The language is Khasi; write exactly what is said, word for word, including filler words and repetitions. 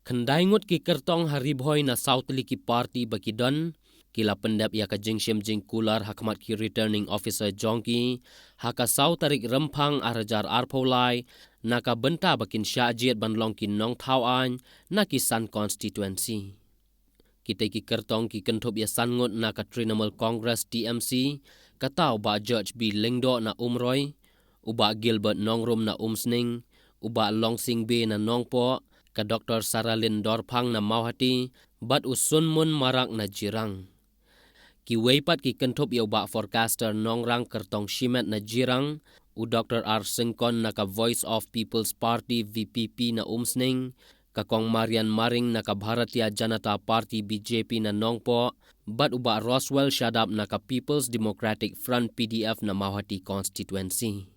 Khyndai ngut ki kyrtong ha Ri Bhoi na saw tylli ki party ba ki don, ki la pyndep ïa ka jingshim jingkular ha khmat ki Returning Officer jong ki, ha ka saw tarik Rymphang ar hajar arphew lai, na ka bynta ba kin shah jied ban long ki nongthaw aiñ na ki san constituency. Kitei ki kyrtong ki kynthup ïa san ngut na ka Trinamool Congress T M C, kata u Bah George B Lyngdoh na Umroi, u Bah Gilbert Nongrum na Umsning, u Bah Longsing Bey na Nongpoh, ka Doctor Saralin Dorphang na Mawhati, bad u Sunmun Marak na Jirang. Kiwei pat ki kynthup ïa u Bah Forcaster Nongrang kyrtong shimet na Jirang, u Doctor R Syngkon na ka Voice of People's Party V P P na Umsning, ka Kong Marian Maring na ka Bharatiya Janata Party B J P na Nongpoh, bad u Bah Roswell Shadap na ka People's Democratic Front P D F na Mawhati Constituency.